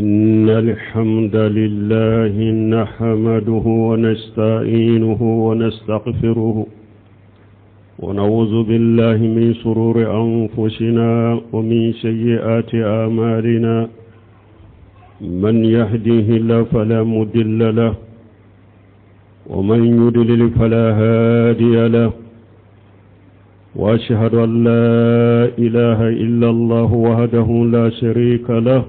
إن الحمد لله نحمده ونستعينه ونستغفره ونعوذ بالله من شرور أنفسنا ومن سيئات أعمالنا من يهديه الله فلا مضل له ومن يضلل فلا هادي له واشهد ان لا اله الا الله وحده لا شريك له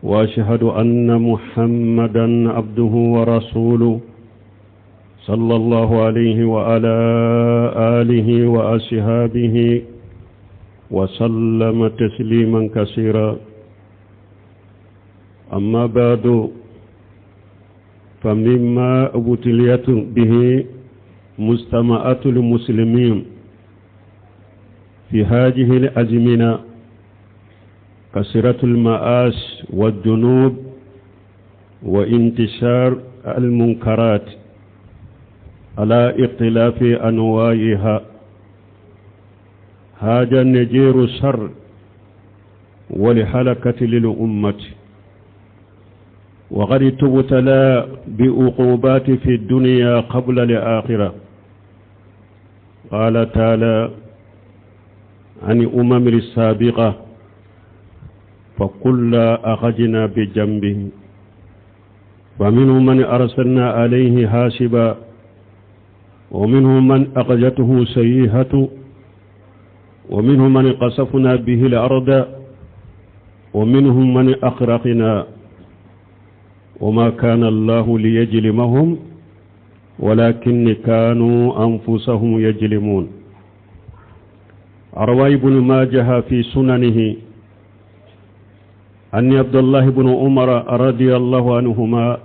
واشهد ان محمدا عبده ورسوله صلى الله عليه وعلى اله واصحابه وسلم تسليما كثيرا اما بعد فمما ابتليت به مجتمعات المسلمين في هذه الأزمنة كثرة المآس والذنوب وانتشار المنكرات على اختلاف أنواعها هذا نجير الشر ولحلكة للأمة وقد تبتلى بعقوبات في الدنيا قبل الآخرة قال تعالى عن أمم السابقة فكل أخذنا بجنبه ومنهم من أرسلنا عليه حاسبا ومنهم من أخذته سيئة ومنهم من قصفنا به الأرض ومنهم من أخرقنا وما كان الله ليجلمهم ولكن كانوا أنفسهم يجلمون روى ابن ماجه في سننه أن عبد الله بن عمر رضي الله عنهما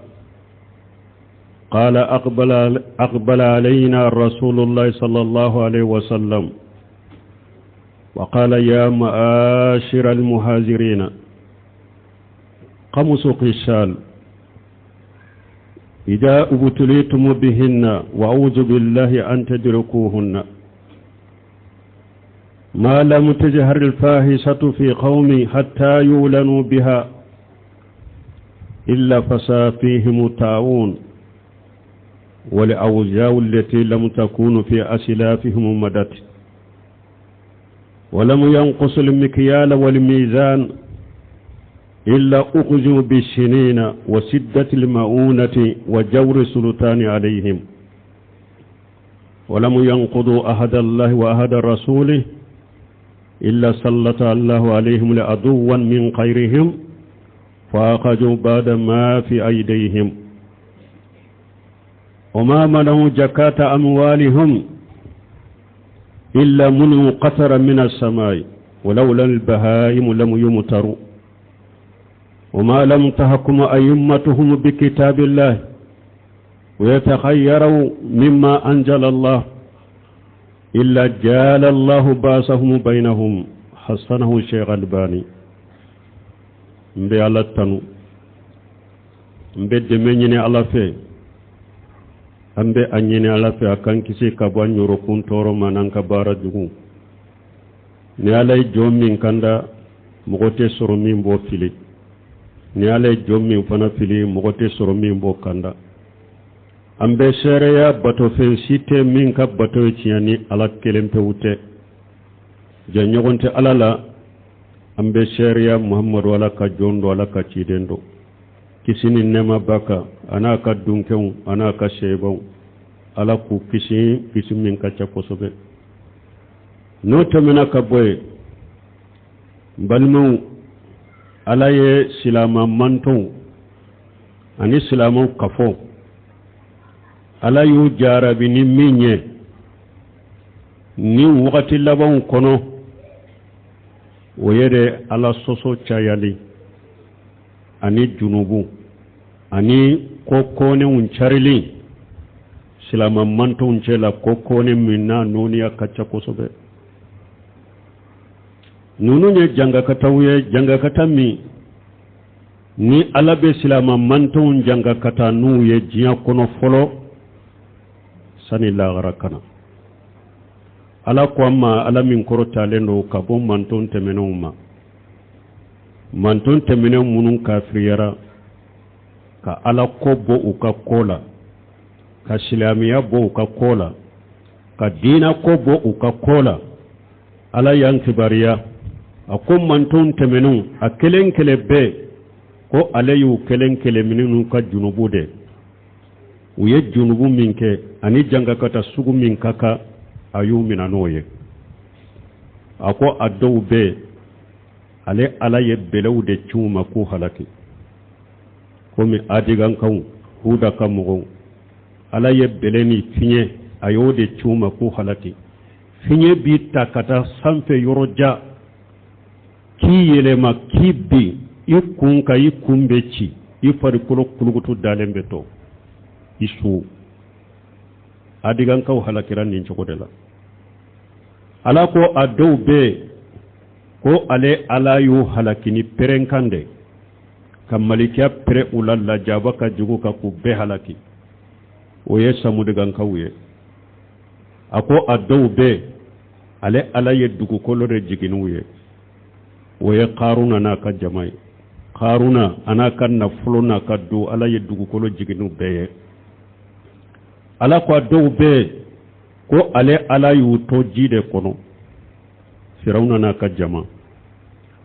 قال أقبل, أقبل علينا رسول الله صلى الله عليه وسلم وقال يا معاشر المهاجرين خمس قشال إذا ابتليتم بهن وأعوذ بالله أن تدركوهن ما لم تجهر الفاحشة في قوم حتى يولنوا بها إلا فسا فيهم الطاعون والأوجاع التي لم تكون في أسلافهم مدت ولم ينقص المكيال والميزان إلا أخذوا بالسنين وسدة المؤونة وجور السلطان عليهم ولم ينقضوا أهد الله وأهد رسوله إلا سلط الله عليهم لعدوا من غيرهم فأخذوا بعد ما في أيديهم وما منعوا زكاة أموالهم إلا منعوا قطرا من السماء ولولا البهائم لم يمطروا وما لم تحكم أئمتهم بكتاب الله ويتخيروا مما أنزل الله إلا جال الله باسهم بينهم حسنه الشيخ الباني n bɛ ala tanu n bɛ dɛmɛ ɲini ala fɛ an bɛ a ɲini ala fɛ a k'an kisi ka bɔ an yɔrɔkun tɔɔrɔ ma n'an ka baara jugu ni ala ye jɔn min kanda mɔgɔ tɛ sɔrɔ min b'o fili ni ala ye jɔn min fana fili mɔgɔ tɛ sɔrɔ min b'o kanda an bɛ seereya batofɛn si tɛ min ka bato ye tiɲɛ ni ala kelen pewu tɛ jɛɲɔgɔn tɛ ala la an bɛ seereya muhamadu ala ka jɔn don ala ka ciden don kisi ni nɛɛma b'a kan a n'a ka dunkɛw a n'a ka sebaw ala k'u kisi kisi min ka ca kosɛbɛ n'o tɛmɛna ka bɔ yen n balimaw ala ye silama mantɔnw ani silamaw kafo ala y'u jarabi ni min ye ni wagati labanw kɔnɔ o ye de ala sɔsɔ cayali ani junubu ani ko kɔnenw carili silama mantɔnw cɛ la ko kɔne min n'a nɔniya ka ca kosɛbɛ ninnu ye jangakataw ye jangakata min ni ala bɛ silama mantɔnw jangakata n'u ye diɲɛ kɔnɔ fɔlɔ sani lahara ka na ala ko an ma ala min kɔrɔtalen don ka bɔ mantɔn tɛmɛnenw ma Manton tɛmɛnen minnu kafiriyara ka Ala ko bɔ u ka ko la, ka silamɛya bɔ u ka ko la, ka diina ko bɔ u ka ko la, Ala y'an kibaruya a ko manton tɛmɛnenw a kelen kelen bɛɛ ko ale y'u kelen kelen minɛ n'u ka junubu de u ye junubu min kɛ ani jankakata sugu min ka kan a y'u minɛ n'o ye a ko a dɔw bɛ yen ale ala ye bɛlɛw de ci u ma k'u halaki komi adigankaw huda ka mɔgɔw ala ye bɛlɛ ni fiɲɛ a y'o de ci u ma k'u halaki fiɲɛ b'i ta ka taa sanfɛ yɔrɔ jan k'i yɛlɛma k'i bin i kun kan i kun bɛ ci i farikolo kulukutu dalen bɛ to i su adigankaw halakira nin cogo de la ala ko a dɔw bɛ yen ko ale ala y'u halaki ni pɛrɛnkan de ka malikiya pɛrɛn u la lajaba ka jigin u kan k'u bɛɛ halaki o ye samudigankaw ye a ko a dɔw bɛ ale ala ye dugukolo de jigin n'u ye o ye karuna n'a ka jama ye karuna a n'a ka nafolo n'a ka du ala ye dugukolo jigin n'u bɛɛ ye ala ko a dɔw bɛ ko ale ala y'u to ji de kɔnɔ firawuna n'a ka jama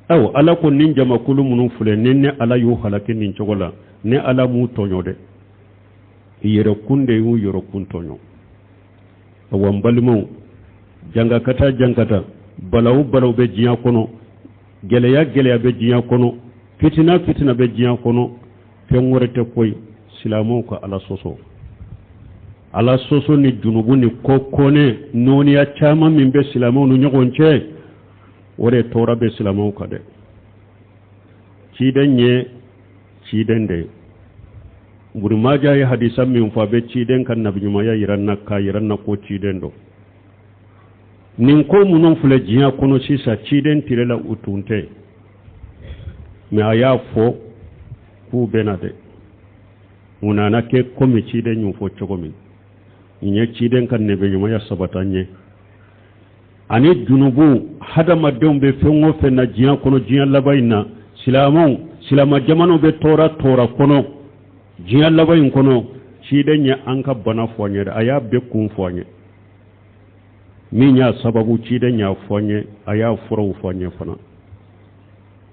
ayiwa ala ko nin jamakulu minnu filɛ ni ne ala y'u halaki nin cogo la ne ala m'u tɔɲɔ dɛ yɛrɛkun de y'u yɛrɛkun tɔɲɔ awa n balimaw jankata jankata balawu balawu bɛ diɲɛ kɔnɔ gɛlɛya gɛlɛya bɛ diɲɛ kɔnɔ fitina fitina bɛ diɲɛ kɔnɔ fɛn wɛrɛ tɛ koyi silamɛw ka ala sɔsɔ ala sɔsɔ ni junubu ni ko kɔnɛ nɔɔniya caman min bɛ silamɛw ni ɲɔgɔn cɛ o de tɔɔrɔ bɛ silamɛw kan dɛ ciden ye ciden de ye Ibunu Maja ye hadisa min fɔ a bɛ ciden ka nabiɲumanya yira an na k'a yira an na ko ciden don nin ko minnu filɛ diɲɛ kɔnɔ sisan ciden tile la u tun tɛ mɛ a y'a fɔ k'u bɛ na dɛ u nana kɛ komi ciden y'u fɔ cogo min nin ye ciden ka nabiɲumanya sabata an ye ani junubu hadamadenw bɛ fɛn o fɛn na diɲɛ kɔnɔ diɲɛ laban in na silamɛw silamɛ jamanaw bɛ tɔɔrɔ tɔɔrɔ kɔnɔ diɲɛ laban in kɔnɔ ciden ye an ka bana fɔ an ye a y'a bɛɛ kun fɔ an ye min y'a sababu ciden y'a fɔ an ye a y'a furaw fɔ an ye fana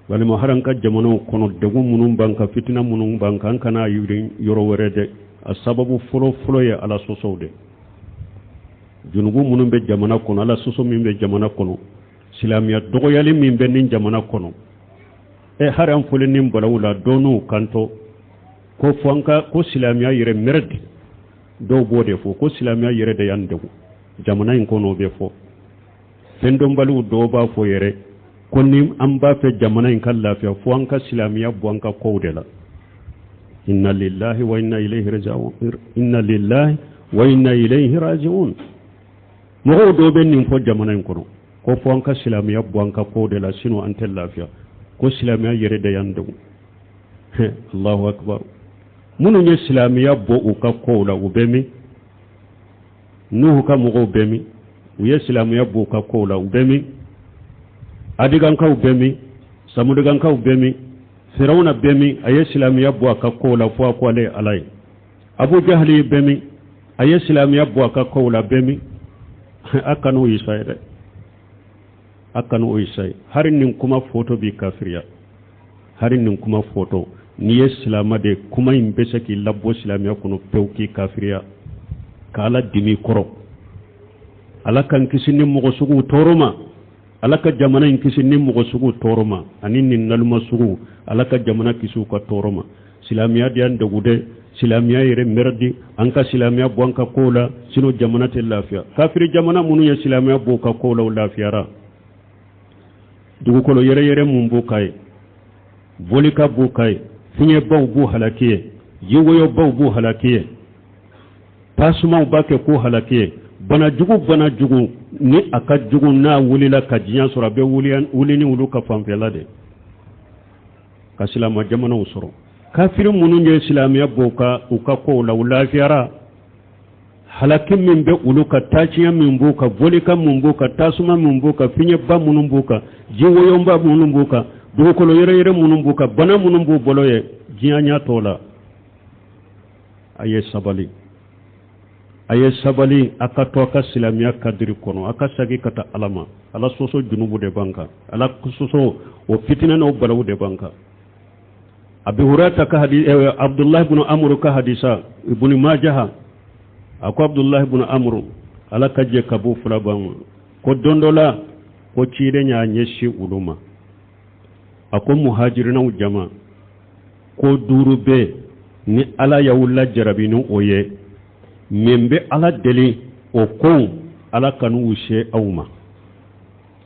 walima hali an ka jamanaw kɔnɔ degun minnu b'an kan fitina minnu b'an kan an kana yiri yɔrɔ wɛrɛ dɛ a sababu fɔlɔ fɔlɔ ye ala sɔsɔw de junubu minnu bɛ jamana kɔnɔ ala sɔsɔ min bɛ jamana kɔnɔ silamɛya dɔgɔyali min bɛ nin jamana kɔnɔ ɛ hali an fɔlen nin balawu la dɔ n'u kantɔ ko fo an ka ko silamɛya yɛrɛ merde dɔw b'o de fɔ ko silamɛya yɛrɛ de y'an degun jamana in kɔnɔ o bɛ fɔ fɛndɔnbaliw dɔw b'a fɔ yɛrɛ ko ni an b'a fɛ jamana in ka lafiya fo an ka silamɛya bɔ an ka kow de la inna lillahi wa inna ilayhi raji'un inna lillahi wa inna ilayhi raji'un mɔgɔw dɔw bɛ nin fɔ jamana in kɔnɔ ko fo an ka silamɛya bɔ an ka kow de la sinon an tɛ lafiya ko silamɛya yɛrɛ de y'an degun allahu akbar minnu ye silamɛya bɔ u ka kow la u bɛ min nuhu ka mɔgɔw bɛ min u ye silamɛya bɔ u ka kow la u bɛ min adigankaw bɛ min samudigankaw bɛ min firawuna bɛ min a ye silamɛya bɔ a ka kow la fo a ko ale ye ala ye abu jahali bɛ min a ye silamɛya bɔ a ka kow la bɛ min a kan'o isa ye dɛ a kan'o isa ye hari nin kuma fɔtɔ b'i kafiriya hari nin kuma fɔtɔ n'i ye silama de kuma in bɛ se k'i labɔ silamɛya kɔnɔ pewu k'i kafiriya ka ala dimi kɔrɔ ala k'an kisi nin mɔgɔ suguw tɔɔrɔ ma ala ka jamana in kisi nin mɔgɔ suguw tɔɔrɔ ma ani nin naloma suguw ala ka jamana kisi u ka tɔɔrɔ ma silamɛya de y'an degun dɛ silamɛya yɛrɛ merde an ka silamɛya bɔ an ka kow la sinon jamana tɛ lafiya kafiri jamana minnu ye silamɛya bɔ u ka kow la u lafiyara dugukolo yɛrɛyɛrɛ mun b'u kan ye volcan b'u kan ye fiɲɛbaw b'u halaki ye jiwoyobaw b'u halaki ye tasumaw b'a kɛ k'u halaki ye bana jugu bana jugu ni a ka jugu n'a wulila ka diɲɛ sɔrɔ a bɛ wuli ni olu ka fanfɛla de ka silamɛ jamanaw sɔrɔ kafiri minnu ye silamɛya bɔ u ka kow la u lafiyara halaki min bɛ olu kan taasiya min b'u kan volcan min b'u kan tasuma min b'u kan fiɲɛba minnu b'u kan jiwoyonba minnu b'u kan Dugukolo yɛrɛyɛrɛ minnu b'u kan, bana minnu b'u bolo ye, diɲɛ ɲɛ t'o la. A ye sabali, a ye sabali, a ka to a ka silamɛya kadiri kɔnɔ, a ka sagi ka taa Ala ma. Ala sɔsɔ junubu de b'an kan, Ala sɔsɔ o fitinɛ n'o balawu de b'an kan. Abi Hurata ka hadisa, Abdullahi ibn Amru ka hadisa, Ibn Majah, a ko Abdullahi ibn Amru, Ala ka jɛ ka b'u fila ban ma, ko don dɔ la ko ciden y'a ɲɛsin olu ma, a ko muhajirinaw jama, ko duuru bɛ ni Ala y'aw lajarabi ni o ye, min bɛ Ala deli o kow Ala kan'u se aw ma.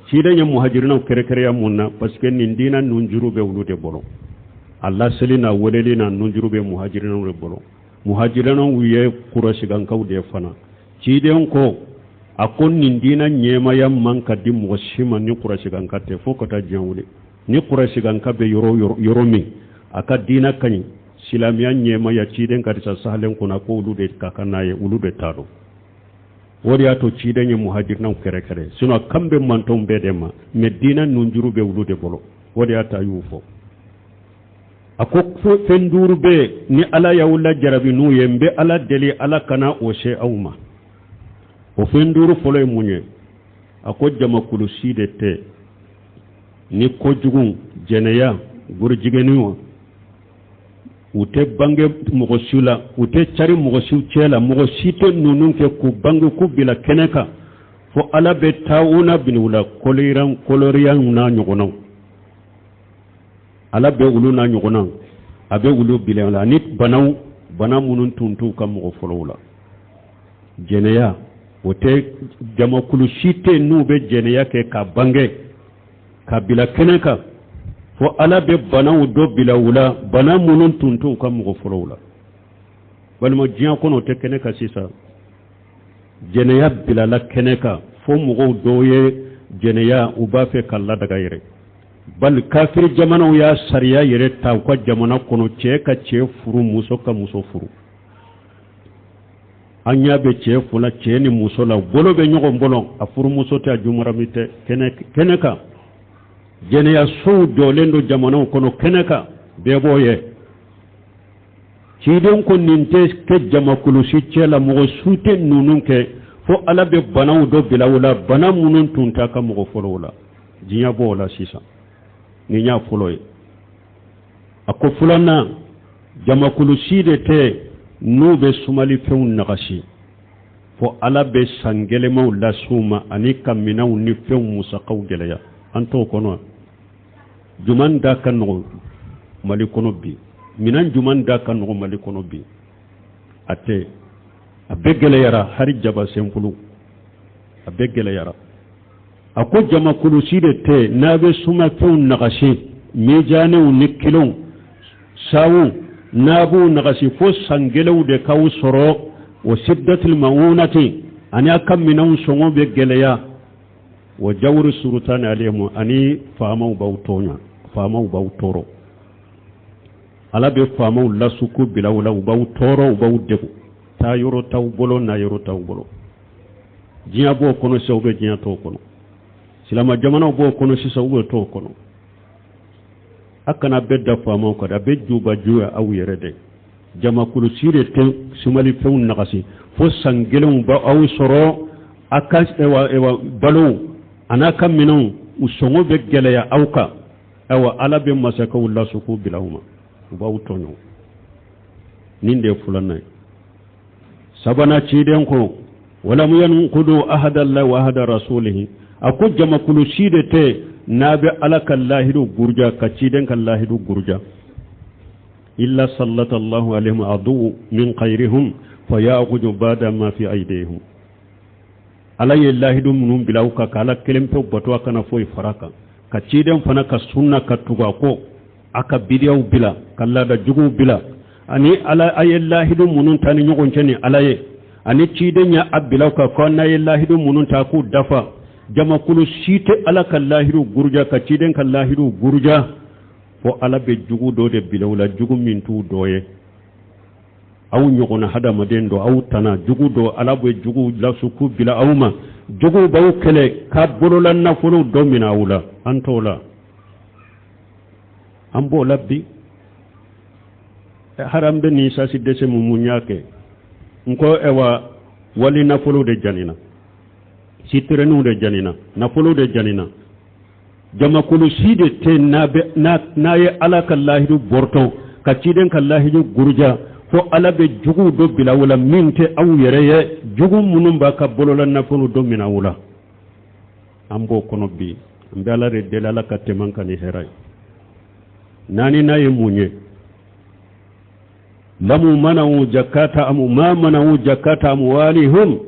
Ciden ye muhajirinaw kɛrɛkɛrɛya mun na? Parce que nin diina nunjuru bɛ olu de bolo, a laseli n'a weleli n'a nunjuru bɛ muhajirinaw de bolo. Muhajirinaw ye kurasigankaw de fana. Ciden ko, a ko nin diina ɲɛmaya man ka di mɔgɔ si ma ni kurasiganka tɛ, fo ka taa diɲɛ wuli. Ni kurasiganka bɛ yɔrɔ yɔrɔ min, a ka diina ka ɲi, silamɛya ɲɛmaya ciden ka hadisa sahalen kɔnɔ, ko olu de ka kan n'a ye, olu de t'a dɔn. O de y'a to ciden ye muhajirinaw kɛrɛkɛrɛ, sinon kan bɛ mantɔnw bɛɛ de ma, mais diina nunjuru bɛ olu de bolo. O de y'a to a y'u fɔ. A ko fɛn duuru bɛ ni Ala y'aw lajarabi n'u ye, n bɛ Ala deli Ala kana o se aw ma. O fɛn duuru fɔlɔ ye mun ye? A ko jamakulu si de tɛ ni kojugu, jɛnɛya, gorojigɛni, u tɛ bange mɔgɔ si la, u tɛ cari mɔgɔ si cɛ la, mɔgɔ si tɛ ninnu kɛ k'u bange k'u bila kɛnɛ kan, fo Ala bɛ taawuna bila u la, koleriyaw n'a ɲɔgɔnnaw. Ala bɛ olu n'a ɲɔgɔnnaw, a bɛ olu bila la, ani banaw, bana minnu tun t'u ka mɔgɔ fɔlɔw la. Jɛnɛya, o tɛ jamakulu si tɛ n'u bɛ jɛnɛya kɛ ka bange ka bila kɛnɛ kan, fo Ala bɛ banaw dɔ bila u la, bana minnu tun t'u ka mɔgɔ fɔlɔw la. Walima diɲɛ kɔnɔ o tɛ kɛnɛ kan sisan, jɛnɛya bilala kɛnɛ kan fo mɔgɔw dɔw ye jɛnɛya u b'a fɛ ka ladaga yɛrɛ. Bali kafiri jamanaw y'a sariya yɛrɛ ta u ka jamana kɔnɔ, cɛ ka cɛ furu, muso ka muso furu. An ɲɛ bɛ cɛ fila, cɛ ni muso la, bolo bɛ ɲɔgɔn bolo, a furumuso tɛ, a jumarami tɛ, kɛnɛ kan. Jɛnɛyasow jɔlen don jamanaw kɔnɔ kɛnɛ kan, bɛɛ b'o ye. Ciden ko nin tɛ kɛ jamakulu si cɛ la, mɔgɔ su tɛ ninnu kɛ, fo Ala bɛ banaw dɔ bila u la, bana minnu tun t'a ka mɔgɔ fɔlɔw la. Diɲɛ b'o la sisan, nin y'a fɔlɔ ye. A ko filanan, jamakulu si de tɛ n'u bɛ sumalifɛnw nagasi, fo Ala bɛ san gɛlɛnmanw las'u ma, ani ka minɛnw ni fɛnw musakaw gɛlɛya. An t'o kɔnɔ. Juman da ka nɔgɔn Mali kɔnɔ bi, minɛn juman da ka nɔgɔn Mali kɔnɔ bi, a tɛ, a bɛɛ gɛlɛyara, hali jaba senkulu a bɛɛ gɛlɛyara. A ko jamakulu si de tɛ n'a bɛ sumafɛnw nagasi, mijanɛw ni kilow sawu, n'a b'u nagasi, fo san gɛlɛnw de k'aw sɔrɔ, wa siddatil ma'unati, ani a ka minɛnw sɔngɔ bɛ gɛlɛya, wa jawri surutani alayhim, ani faamaw b'aw tɔɲɔ, faamaw b'aw tɔɔrɔ. Ala bɛ faamaw lasuku bila u la, u b'aw tɔɔrɔ, u b'aw degun, taa yɔrɔ t'aw bolo, na yɔrɔ t'aw bolo. Diɲɛ b'o kɔnɔ sisan, u bɛ diɲɛ t'o kɔnɔ. Silama jamanaw b'o kɔnɔ sisan, u bɛ t'o kɔnɔ. A kana bɛɛ da faamaw kan, a bɛ juba juya aw yɛrɛ dɛ. Jamakulu si de tɛ sumalifɛnw nagasi, fo san gɛlɛnw b'aw sɔrɔ, a ka balow an'a ka minɛnw u sɔngɔ bɛ gɛlɛya aw kan. Ayiwa, Ala bɛ masakɛw lasuku bila aw ma, u b'aw tɔɲɔ. Nin de ye filanan ye. Sabanan, ciden ko walam yankudu ahadallahi wa ahada rasulihi, a ko jamakulu si de tɛ n'a bɛ Ala ka lahidu guruja, ka ciden ka lahidu guruja, illa sallatallahu alaihim adu min khairihim fayakhudhu ba'da ma fi aydihim. Ala ye lahidu minnu bila u kan, ka Ala kelen pe bato, a kana foyi fara kan, ka ciden fana ka sunna ka tugu a kɔ, a ka bidiyaw bila, ka laada juguw bila, ani Ala a ye lahidu minnu ta ni ɲɔgɔn cɛ ni Ala ye, ani ciden y'a a bila u kan ko n'a ye lahidu minnu ta k'u dafa. Jamakulu si tɛ Ala ka lahidu guruja, ka ciden ka lahidu guruja, fo Ala bɛ jugu dɔ de bila u la, jugu min t'u dɔ ye, aw ɲɔgɔnna hadamaden dɔ, aw tana jugu dɔ. Ala bɛ jugu lasuku bila aw ma, juguw b'aw kɛlɛ ka bolola nafolo dɔ minɛ aw la. An t'o la. An b'o la bi. Hari an bɛ nin sansi dɛsɛ mun mun y'a kɛ? N ko ɛwa, wali nafolo de janina, sitɛrɛniw de janina, nafolo de janina. Jamakulu si de tɛ n'a ye Ala ka lahidu bɔrɔtɔ ka ciden ka lahidu guruja, fo Ala bɛ juguw dɔ bila aw la min tɛ aw yɛrɛ ye, jugu minnu b'a ka bolola nafolo dɔ minɛ aw la. An b'o kɔnɔ bi. An bɛ Ala de deli, Ala ka tɛmɛ an kan ni hɛrɛ ye. Naaninan ye mun ye? Lamu mana'u jakata amu ma mana'u jakata amwalihum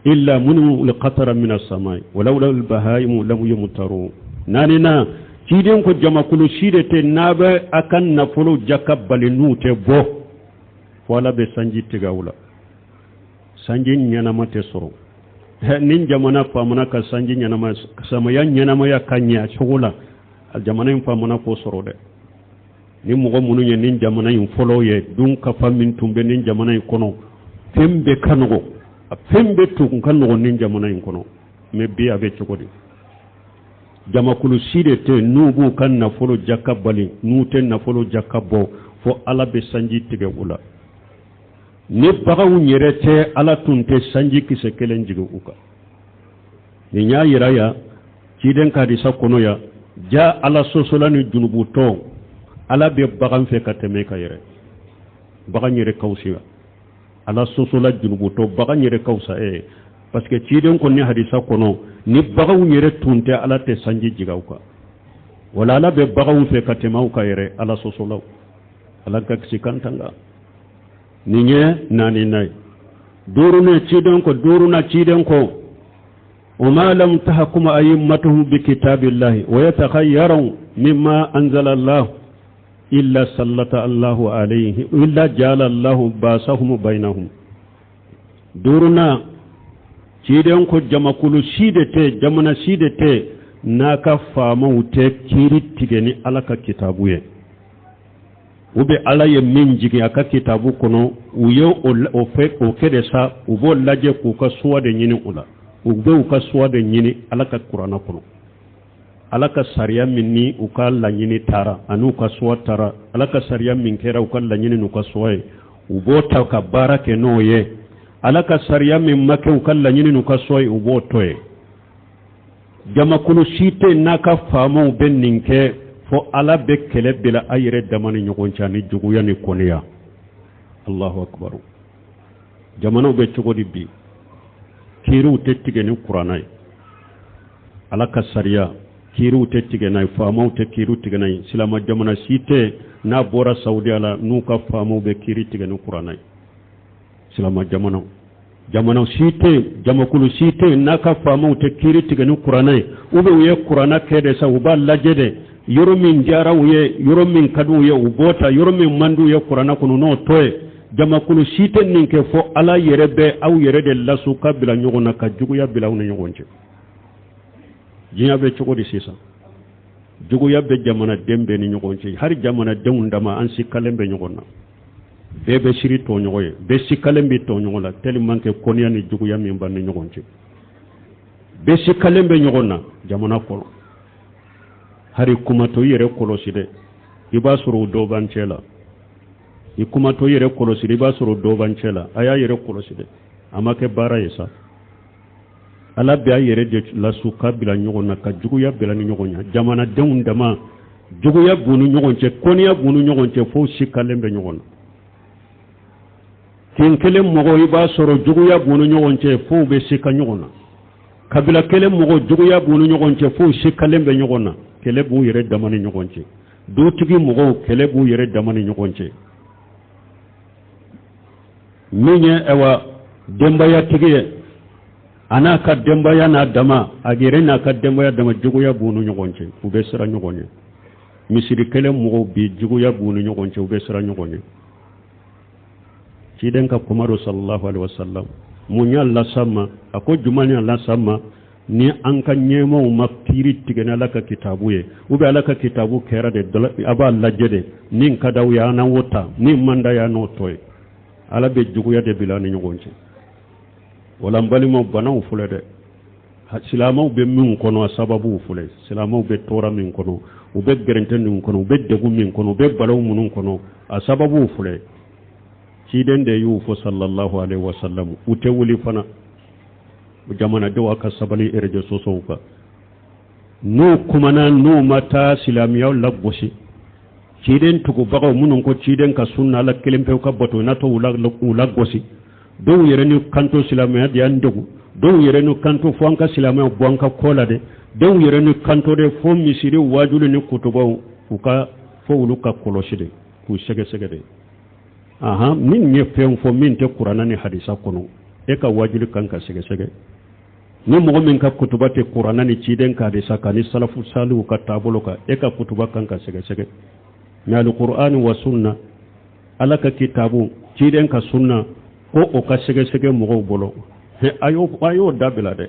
illa muni'u alqatara min as-samai walawla al-bahaimu lam yumtaru. Naaninan, ciden ko jamakulu si de tɛ n'a bɛ a ka nafolo jaka bali n'u tɛ bɔ, fo Ala bɛ sanji tigɛ aw la. Sanji ɲɛnama tɛ sɔrɔ. Ni jamana faamana ka sanji ɲɛnama, samaya ɲɛnamaya ka ɲɛ a cogo la, a jamana in faamana k'o sɔrɔ dɛ. Ni mɔgɔ minnu ye nin jamana in fɔlɔ ye, dun kafa min tun bɛ nin jamana in kɔnɔ, fɛn bɛɛ ka nɔgɔ, a fɛn bɛɛ tun ka nɔgɔ nin jamana in kɔnɔ. Mɛ bi a bɛ cogo di? Jamakulu si de tɛ n'u b'u ka nafolo jaka bali, n'u tɛ nafolo jaka bɔ, fo Ala bɛ sanji tigɛ u la. Ni baganw yɛrɛ tɛ, Ala tun tɛ sanji kisɛ kelen jigin u kan. Nin y'a yira ya ciden ka hadisa kɔnɔ ya, ja Ala sɔsɔla ni junubutɔ, Ala bɛ bagan fɛ ka tɛmɛ ka yɛrɛ. Bagan yɛrɛ ka fisa Ala sɔsɔla junubutɔ, bagan yɛrɛ ka fisa e ye, parce que ciden kɔni hadisa kɔnɔ, ni baganw yɛrɛ tun tɛ, Ala tɛ sanji jigin aw kan. Wala Ala bɛ baganw fɛ ka tɛmɛ aw kan yɛrɛ, Ala sɔsɔlaw. Ala ka kisi kan tanga. Nin ye naaninan ye. Duurunan, ciden ko, duurunan, ciden ko وما لم تحكم أئمتهم بكتاب الله ويتخيروا مما أنزل الله إلا سلط الله عليه إلا جعل الله باسهم بينهم. Duurunan, ciden ko jamakulu si de tɛ, jamana si de tɛ n'a ka faamaw tɛ kiiri tigɛ ni Ala ka kitabu ye, u bɛ Ala ye min jigin a ka kitabu kɔnɔ, u ye o fɛ o kɛ de sa, u b'o lajɛ k'u ka suwa de ɲini o la. U bɛ u ka suwa de ɲini Ala ka kuranna kɔnɔ, Ala ka sariya min ni u ka laɲini taara ani u ka suwa taara, Ala ka sariya min kɛra u ka laɲini n'u ka suwa ye, u b'o ta ka baara kɛ n'o ye. Ala ka sariya min ma kɛ u ka laɲini n'u ka suwa ye, u b'o to ye. Jamakulu si tɛ n'a ka faamaw bɛ nin kɛ, fo Ala bɛ kɛlɛ bila a yɛrɛ dama ni ɲɔgɔn cɛ, ani juguya ni kɔniya. Allahu akbar! Jamanaw bɛ cogo di bi? Kiiriw tɛ tigɛ ni kuranna ye, Ala ka sariya kiiriw tɛ tigɛ n'a ye, faamaw tɛ kiiriw tigɛ n'a ye. Silama jamana si tɛ n'a bɔra Saudiya la n'u ka faamaw bɛ kiiri tigɛ ni kuranna ye. Silama jamanaw, jamana si tɛ, jamakulu si tɛ n'a ka faamaw tɛ kiiri tigɛ ni kuranna ye. U bɛ u ye kuranna kɛ de sa, u b'a lajɛ de, yɔrɔ min diyara u ye, yɔrɔ min ka di u ye, u b'o ta, yɔrɔ min man di u ye kuranna kɔnɔ, n'o to ye. Jamakulu si tɛ nin kɛ, fo Ala yɛrɛ bɛ aw yɛrɛ de lasu ka bila ɲɔgɔn na, ka juguya bila aw ni ɲɔgɔn cɛ. Diɲɛ bɛ cogo di sisan? Juguya bɛ jamanaden bɛɛ ni ɲɔgɔn cɛ. Hali jamanadenw dama, an sikalen bɛ ɲɔgɔn na. Bɛɛ bɛ siri tɔɲɔgɔn ye, bɛɛ sikalen bɛ tɔɲɔgɔn la, tellement que kɔniya ni juguya min b'an ni ɲɔgɔn cɛ, bɛɛ sikalen bɛ ɲɔgɔn na jamana kɔnɔ. Hari kumatɔ, i yɛrɛ kɔlɔsi dɛ, i b'a sɔrɔ o dɔ b'an cɛ la. I kumatɔ, i yɛrɛ kɔlɔsi, i b'a sɔrɔ o dɔ b'an cɛ la. A y'a yɛrɛ kɔlɔsi dɛ, a ma kɛ baara ye sa. Ala bɛ a yɛrɛ de lasu ka bila ɲɔgɔn na, ka juguya bila ni ɲɔgɔn ye. Jamanadenw dama, juguya b'u ni ɲɔgɔn cɛ, kɔniya b'u ni ɲɔgɔn cɛ, fo sikalen bɛ ɲɔgɔn na. Kin kelen mɔgɔ, i b'a sɔrɔ juguya b'u ni ɲɔgɔn cɛ, fo bɛ sika ɲɔgɔn na. Kabila kelen mɔgɔ, juguya b'u ni ɲɔgɔn cɛ, fo sikalen bɛ ɲɔgɔn na. Kɛlɛ b'u yɛrɛ dama ni ɲɔgɔn cɛ. Dutigi mɔgɔw, kɛlɛ b'u yɛrɛ dama ni ɲɔgɔn cɛ. Min ye ayiwa denbayatigi ye, a n'a ka denbaya n'a dama, a yɛrɛ n'a ka denbaya dama, juguya b'u ni ɲɔgɔn cɛ, u bɛ siran ɲɔgɔn ye. Misiri kelen mɔgɔw bi, juguya b'u ni ɲɔgɔn cɛ, u bɛ siran ɲɔgɔn ye. Ciden ka kuma don, sallallahu alaihi wasallam. Mun y'a las'an ma? A ko jumɛn y'a las'an ma? Ni an ka ɲɛmaw ma kiiri tigɛ ni Ala ka kitabu ye, u bɛ Ala ka kitabu kɛra de, a b'a lajɛ de, min ka d'aw ye, an n'o ta, min man d'a ye, an n'o to ye. Ala bɛ juguya de bila an ni ɲɔgɔn cɛ. Wala n balimaw, banaw filɛ dɛ, silamɛw bɛ min kɔnɔ, a sababuw filɛ. Silamɛw bɛ tɔɔrɔ min kɔnɔ, U bɛ gɛrɛntɛ min kɔnɔ, u bɛ degun min kɔnɔ, u bɛ balaw minnu kɔnɔ, a sababuw filɛ. Ciden de y'u fɔ sallallahu alaihi wasallam. U tɛ wuli fana. Jamanadenw, a ka sabali réseaux sociaux kan. N'u kumana, n'u ma taa silamɛyaw lagosi, ciden tugubagaw minnu ko ciden ka sunna, Ala kelen pewu ka bato, n'a to u lagosi. Dɔw yɛrɛ ni kanto silamɛya de y'an degun, dɔw yɛrɛ ni kanto fo an ka silamɛya bɔ an ka kɔ la dɛ, dɔw yɛrɛ ni kanto de fo misiri wajuli ni kutubaw u ka fo olu ka kɔlɔsi de, k'u sɛgɛsɛgɛ de. Ahan, min ye fɛn fɔ min tɛ Kuranna ni hadisa kɔnɔ, e ka wajuli kan ka sɛgɛsɛgɛ. Ni mɔgɔ min ka kutuba tɛ Kuranna ni ciden ka hadisa kan ni salafu saliw ka taabolo kan, e ka kutuba kan ka sɛgɛsɛgɛ. Mais alqur'ani wa sunna, Ala ka kitabu, ciden ka sunna, ko o ka sɛgɛsɛgɛ mɔgɔw bolo, a y'o dabila dɛ,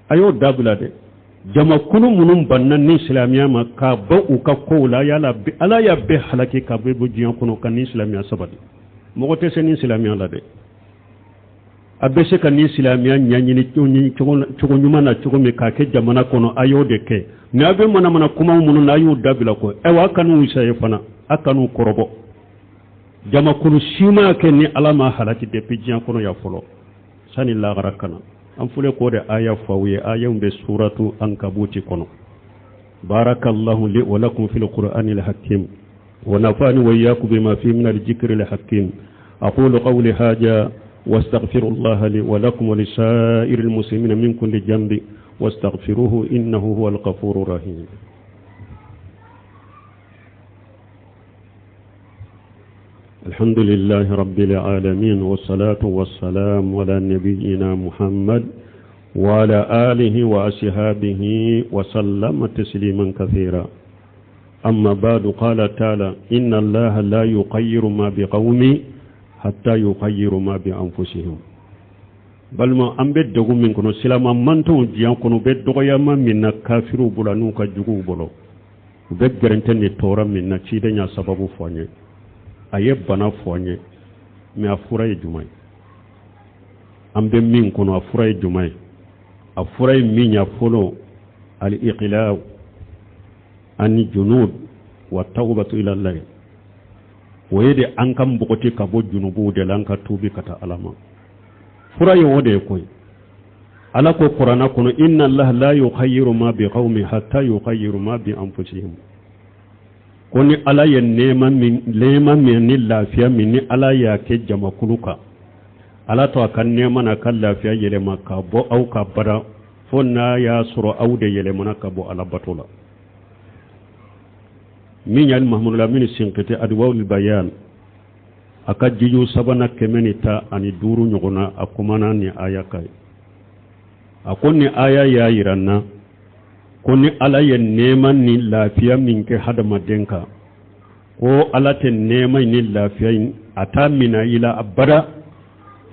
a y'o dabila dɛ. Jamakulu minnu banna ni silamɛya ma k'a bɔ u ka kow la, Ala y'a bɛɛ halaki ka bɔ diɲɛ kɔnɔ ka ni silamɛya sabati. Mɔgɔ tɛ se ni silamɛya la dɛ. A bɛ se ka ni silamɛya ɲɛɲini cogo ɲuman na cogo min k'a kɛ jamana kɔnɔ, a y'o de kɛ. Mɛ a bɛ manamana kuma minnu na, a y'u dabila kɔ. Ayiwa, a kan'u saye fana, a kan'u kɔrɔbɔ. Jamakulu si ma kɛ ni Ala ma halaki depuis diɲɛ kɔnɔ yan fɔlɔ sani lahara ka na. An filɛ k'o de aya fɔ aw ye, aya bɛ suratu Ankabuti kɔnɔ. Barakallahu li wa lakum fil qur'ani al-hakim wa nafa'ani wa iyyakum bima fi min al-dhikri al-hakim. Aqulu qawli hadha واستغفر الله لي ولكم ولسائر المسلمين من كل جنب واستغفروه إنه هو الغفور الرحيم. الحمد لله رب العالمين، والصلاة والسلام على نبينا محمد وعلى آله وأصحابه وسلم تسليما كثيرا. أما بعد، قال تعالى: إن الله لا يغير ما بقوم حتى يغيروا ما بأنفسهم. Balima, an bɛ degun min kɔnɔ, silama mantɔnw diɲɛ kɔnɔ bɛ dɔgɔyama min na kafiriw bolo n'u ka juguw bolo, u bɛ gɛrɛntɛ ni tɔɔrɔ min na, ciden y'a sababu fɔ an ye, a ye bana fɔ an ye. Mɛ a fura ye jumɛn ye? An bɛ min kɔnɔ, a fura ye jumɛn ye? A fura ye min ye, fɔlɔ, al-iqla ani junub wa tawbatu ila Allah. O ye de an ka npogoti ka bɔ junubuw de la, an ka tuubi ka taa Ala ma. Fura ye o de ye koyi. Ala ko Kuranna kɔnɔ: inna Allah la yughayyiru ma bi qawmin hatta yughayyiru ma bi anfusihim. Ko ni Ala ye nɛɛma min ni lafiya min ni Ala y'a kɛ jamakulu kan, Ala to a ka nɛɛma n'a ka lafiya yɛlɛma ka bɔ aw ka bara, fo n'a y'a sɔrɔ aw de yɛlɛmana ka bɔ Ala bato la. Min ye Mahamadu Lamini Sinkiti, Adwawul Bayan, a ka jiju sabanan 115 ɲɔgɔn na, a kumana ni aya ka ye. A ko ni aya y'a yira n na ko ni Ala ye nɛɛma ni lafiya min kɛ hadamaden kan, ko Ala tɛ nɛɛma ni lafiya in a t'a mina i la abada,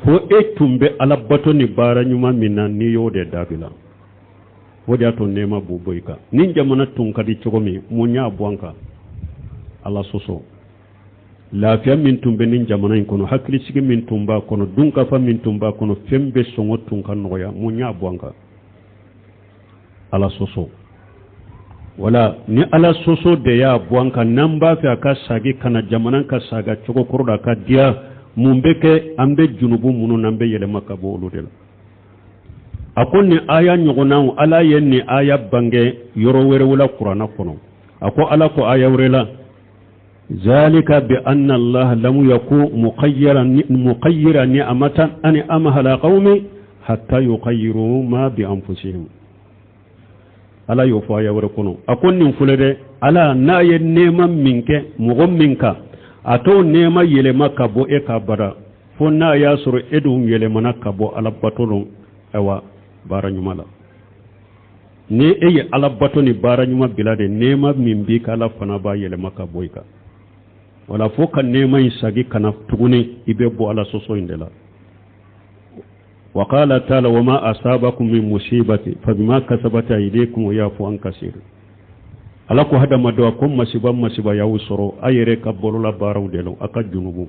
fo e tun bɛ Ala bato ni baara ɲuman min na, n'i y'o de dabila. O de y'a to nɛɛma b'o bɔ i kan. Ni jamana tun ka di cogo min, mun y'a bɔ an kan? Ala sɔsɔ. Lafiya min tun bɛ nin jamana in kɔnɔ, hakilisigi min tun b'a kɔnɔ, dunkafa min tun b'a kɔnɔ, fɛn bɛɛ sɔngɔ tun ka nɔgɔya, mun y'a bɔ an kan? Ala sɔsɔ. Wala ni Ala sɔsɔ de y'a bɔ an kan, n'an b'a fɛ a ka sagi ka na jamana ka saga cogo kɔrɔ la, ka diya, mun bɛ kɛ? An bɛ junubu minnu na, an bɛ yɛlɛma ka bɔ olu de la. A ko nin aya ɲɔgɔnnaw, Ala ye nin aya bange yɔrɔ wɛrɛw la Kuranna kɔnɔ. A ko Ala ko aya wɛrɛ la: ذلك بأن الله لم يكن مغيرا نعمة أنعمها على قوم حتى يغيروا ما بأنفسهم. Ala y'o fɔ aya wɛrɛ kɔnɔ. A ko nin filɛ dɛ, Ala n'a ye nɛɛma min kɛ mɔgɔ min kan, a t'o nɛɛma yɛlɛma ka bɔ e ka bara, fo n'a y'a sɔrɔ e dun yɛlɛmana ka bɔ Ala bato lɔ. Ayiwa, baara ɲuman la, ni e ye Ala bato ni baara ɲuman bila de, nɛɛma min b'i ka, Ala fana b'a yɛlɛma ka bɔ i kan. Wala fo ka nɛɛma in sagi ka na tuguni, i bɛ bɔ Ala sɔsɔ in de la. وقال تعالى وما أصابكم من مصيبة فبما كسبت أيديكم ويعفو عن كثير. Ala ko hadamadenw, ko masiba masiba y'aw sɔrɔ, a yɛrɛ ka bolola baaraw de la, a ka junubu,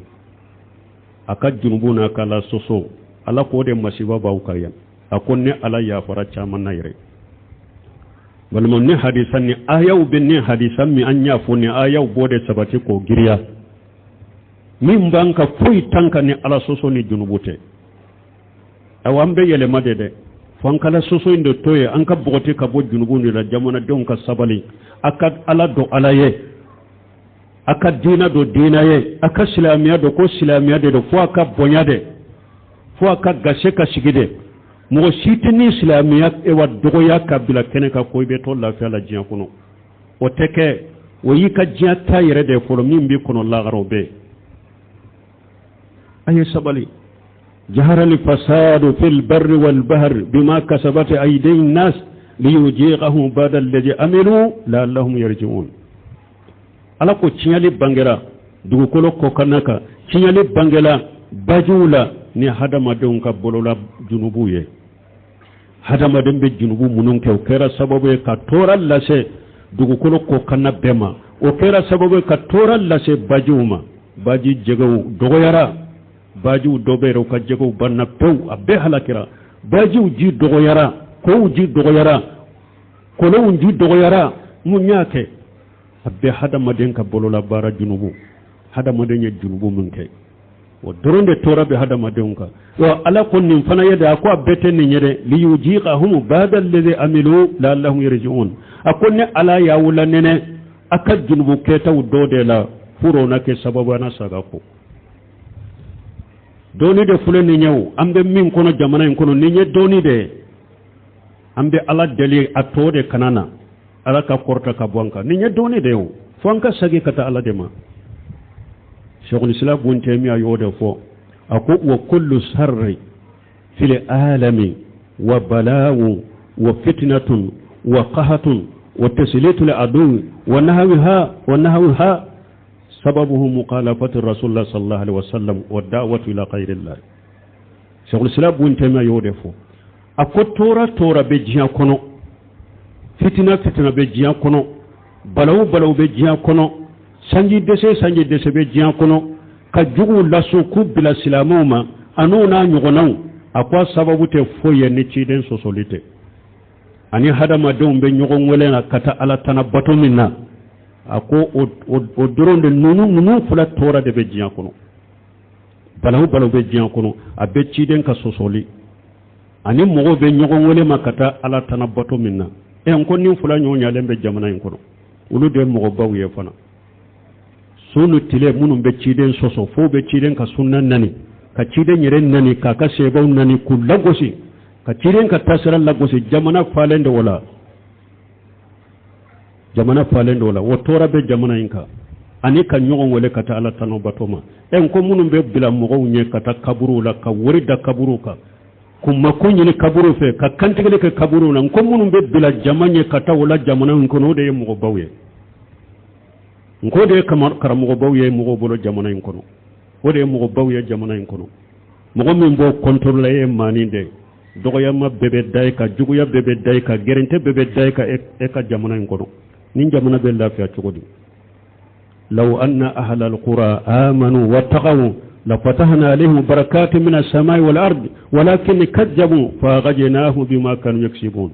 a ka junubu n'a ka la sɔsɔ, Ala k'o de masiba b'aw kan yan. A ko ne Ala yafara caman na yɛrɛ. Balimaw, ni hadisa ni ayaw bɛ, ni hadisa min an y'a fɔ, ni ayaw b'o de sabati k'o giriya. Min b'an ka foyi tan ka ni Ala sɔsɔ ni junubu tɛ. Awa, an bɛ yɛlɛma de dɛ, fo an k'Ala sɔsɔ in de to yen, an ka bɔgɔti ka bɔ junubu de la. Jamanadenw ka sabali, a ka Ala dɔn Ala ye, a ka diina dɔn diina ye, a ka silamɛya dɔn ko silamɛya de don, fo a ka bonya de, fo a ka gase ka sigi de. Mɔgɔ si tɛ ni silamɛya ewa dɔgɔya ka bila kɛnɛ kan ko i bɛ to lafiya la diɲɛ kɔnɔ. O tɛ kɛ. O y'i ka diɲɛ ta yɛrɛ de fɔlɔ, min b'i kɔnɔ lahara o bɛ yen. A ye sabali. Jahara al-fasadu fil barri wal bahri bima kasabat aydin nas liyuziqahum ba'da alladhi amilu la'allahum yarji'un. Ala ko tiɲɛli bangera dugukolo kɔkanna kan, tiɲɛli bangela bajiw la ni hadamadenw ka bolola junubu ye. Hadamaden bɛ junubu minnu kɛ, o kɛra sababu ye ka tɔɔrɔ lase dugukolo kɔkanna bɛɛ ma, o kɛra sababu ye ka tɔɔrɔ lase bajiw ma. Baji jɛgɛw dɔgɔyara, bajiw dɔ bɛ yɛrɛ, u ka jɛgɛw banna pewu, a bɛɛ halakira. Bajiw ji dɔgɔyara, kow ji dɔgɔyara, kɔlɔnw ji dɔgɔyara. Mun y'a kɛ? A bɛ hadamaden ka bolola baara junubu. Hadamaden ye junubu min kɛ, o dɔrɔn de tɔɔrɔ bɛ hadamadenw kan. Wa Ala ko nin fana ye dɛ, a ko a bɛɛ tɛ nin ye dɛ. Liyuziqahum ba'da alladhi amilu la'allahum yarji'un. A ko ne Ala y'aw lanɛnɛ a ka junubu kɛtaw dɔ de la, furo na kɛ sababu an na saga ko dɔɔni de filɛ nin ye. O an bɛ min kɔnɔ jamana in kɔnɔ, nin ye dɔɔni de ye. An bɛ Ala deli a tɔ de kana na, Ala ka kɔrɔta ka bɔ an kan. Nin ye dɔɔni de ye. O fo an ka segin ka taa Ala de ma. Sheikhul Islam Ibn Taymiyyah y'o de fɔ. A ko wa kullu sarri fil alami wa balawu wa fitnatun wa qahatun wa taslitul adu wa nahwiha wa nahwiha sababuhu mukhalafatu rasulullah sallallahu alaihi wasallam wa da'watu ila ghayrillah. Sheikhul Islam Ibn Taymiyyah y'o de fɔ. A ko tɔɔrɔ tɔɔrɔ bɛ diɲɛ kɔnɔ, fitina fitina bɛ diɲɛ kɔnɔ, balawu balawu bɛ diɲɛ kɔnɔ, sanji dɛsɛ sanji dɛsɛ bɛ diɲɛ kɔnɔ, ka juguw laso k'u bila silamɛw ma, an'u n'a ɲɔgɔnnaw, a ko a sababu tɛ foyi ye ni ciden sɔsɔli tɛ, ani hadamadenw bɛ ɲɔgɔn wele na ka taa Ala tana bato min na. A ko o dɔrɔn de, ninnu fila tɔɔrɔ de bɛ diɲɛ kɔnɔ. Balawu balawu bɛ diɲɛ kɔnɔ, a bɛ ciden ka sɔsɔli ani mɔgɔw bɛ ɲɔgɔn wele ma ka taa Ala tana bato min na. Ɛ, n ko nin fila ɲɔgɔn ɲalen bɛ jamana in kɔnɔ, olu de ye mɔgɔbaw ye fana. Su ni tile, minnu bɛ ciden sɔsɔ, f'o bɛ ciden ka sunna nani, ka ciden yɛrɛ nani, k'a ka sebaw nani, k'u lagosi, ka ciden ka taasira lagosi. Jamana falen de o la, jamana falen de o la. O tɔɔrɔ bɛ jamana in kan, ani ka ɲɔgɔn wele ka taa Ala tano bato ma. Ɛ, n ko minnu bɛ bila mɔgɔw ɲɛ ka taa kaburuw la, ka wari da kaburuw kan, k'u mako ɲini kaburuw fɛ, ka kantigɛli kɛ kaburuw la, n ko minnu bɛ bila jama ɲɛ ka taa o la jamana in kɔnɔ, o de ye mɔgɔbaw ye. N ko de ye karamɔgɔbaw ye mɔgɔw bolo jamana in kɔnɔ, o de ye mɔgɔbaw ye jamana in kɔnɔ. Mɔgɔ min b'o kɔntɔrɔ la, e ye maanin de ye. Dɔgɔyama bɛɛ bɛ da e kan, juguya bɛɛ bɛ da e kan, gɛrɛntɛ bɛɛ bɛ da e kan e ka jamana in kɔnɔ. Nin jamana bɛ lafiya cogo di? Law anna ahla alqura amanu wattaqaw lafatahna alayhim barakatin min as-samai wal ard walakin kazzabu fa aghajnahum bima kanu yaksibun.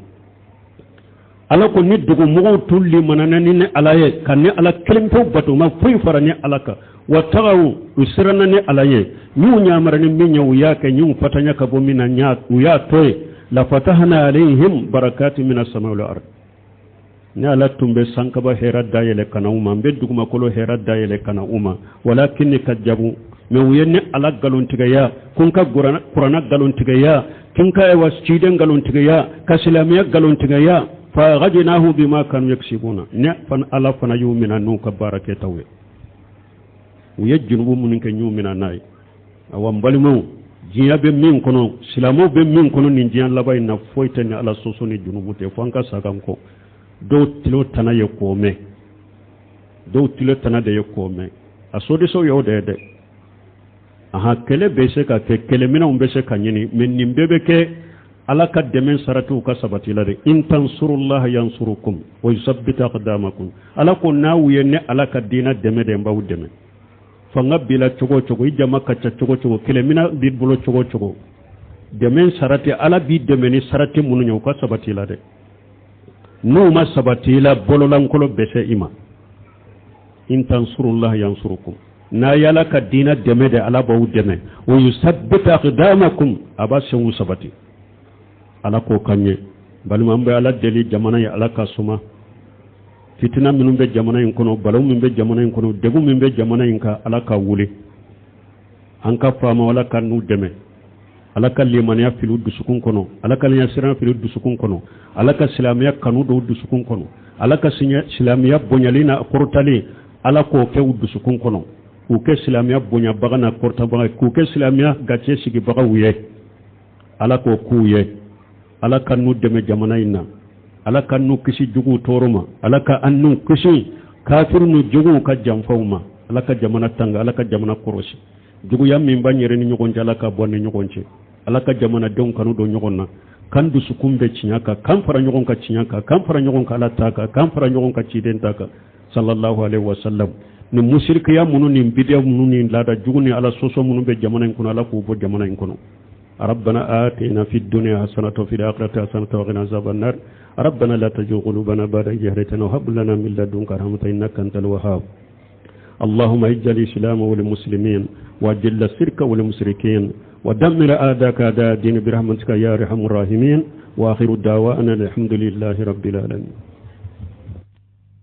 Ala ko ni dugu mɔgɔw tun limanana ni ne Ala ye, ka ne Ala kelen pewu bato, ma foyi fara ne Ala kan, wattaqaw, u siranna ne Ala ye, n'u ɲamara ni min ye u y'a kɛ, n'u fatanya ka bɔ min na u y'a to yen, lafatahna alayhim barakati min as-samai wal ard, ne Ala tun bɛ sankaba hɛrɛ dayɛlɛ ka na u ma, n bɛ dugumakolo hɛrɛ dayɛlɛ ka na u ma. Walakin kazzabu, mɛ u ye ne Ala nkalontigɛya, ko n ka kuranna nkalontigɛya, ko n ka ayiwa ciden nkalontigɛya, ka silamɛya nkalontigɛya. Fa aghajnahu bima kanu yaksibuna, ne fana Ala fana y'u minɛ n'u ka baara kɛtaw ye. U ye junubu minnu kɛ, n y'u minɛ n'a ye. Awa, n balimaw, diɲɛ bɛ min kɔnɔ, silamɛw bɛ min kɔnɔ nin diɲɛ laban in na, foyi tɛ ni Ala sɔsɔ ni junubu tɛ, fo an ka sa kan kɔ. Dɔw tulo tana ye k'o mɛn, dɔw tulo tana de ye k'o mɛn. A sodisɛw y'o de ye dɛ. Ahan, kɛlɛ bɛ se ka kɛ, kɛlɛminɛnw bɛ se ka ɲini, mɛ nin bɛɛ bɛ kɛ Ala ka dɛmɛ saratiw ka sabati la de. In tansurullaha yansurukum wa yusabbit aqdamakum. Ala ko n'aw ye ne Ala ka diinɛ dɛmɛ de, n b'aw dɛmɛ. Fanga b'i la cogo o cogo, i jama ka ca cogo o cogo, kɛlɛminɛn b'i bolo cogo o cogo, dɛmɛ sarati, Ala b'i dɛmɛ ni sarati minnu ye, u ka sabati la dɛ. N'u ma sabati i la, bololankolon bɛ se i ma. In tansurullah yansurukum, n'a y'Ala ka diinɛ dɛmɛ de, Ala b'aw dɛmɛ. Wa yusabbit aqdamakum, a b'a senw sabati. Ala k'o kan ye. Balima, an bɛ Ala deli jamana ye, Ala ka suma. Fitina minnu bɛ jamana in kɔnɔ, balawu min bɛ jamana in kɔnɔ, degun min bɛ jamana in kan, Ala ka wuli. An ka faama, Ala ka n'u dɛmɛ. Ala ka limaniya fili u dusukun kɔnɔ, Ala ka ɲɛsiran fili u dusukun kɔnɔ, Ala ka silamɛya kanu don u dusukun kɔnɔ, Ala ka silamɛya bonyali n'a kɔrɔtali, Ala k'o kɛ u dusukun kɔnɔ, k'u kɛ silamɛya bonyabaga n'a kɔrɔtabaga, k'u kɛ silamɛya gacɛ sigibagaw ye. Ala k'o k'u ye. Ala ka n'u dɛmɛ jamana in na. Ala ka n'u kisi juguw tɔɔrɔ ma. Ala ka an n'u kisi kafiru ni juguw ka janfaw ma. Ala ka jamana tanga, Ala ka jamana kɔrɔsi. Juguya min b'an yɛrɛ ni ɲɔgɔn cɛ, Ala ka bɔ an ni ɲɔgɔn cɛ. Ala ka jamanadenw kanu don ɲɔgɔn na, k'an dusukun bɛ tiɲɛ kan, k'an fara ɲɔgɔn kan tiɲɛ kan, k'an fara ɲɔgɔn kan Ala ta kan, k'an fara ɲɔgɔn kan ciden ta kan, sallallahu alaihi wasallam. Ni musirikiya minnu ni bidiya minnu ni laada jugu ni Ala sɔsɔ minnu bɛ jamana in kɔnɔ, Ala k'u bɔ jamana in kɔnɔ. ربنا آتنا في الدنيا حسنة وفي الآخرة حسنة وقنا عذاب النار. ربنا لا تزغ قلوبنا بعد إذ هديتنا وهب لنا من لدنك رحمة إنك أنت الوهاب. اللهم اعز الإسلام والمسلمين، وأذل الشرك والمشركين، ودمر أعداءك أعداء الدين برحمتك يا أرحم الراحمين. وآخر دعوانا الحمد لله رب العالمين.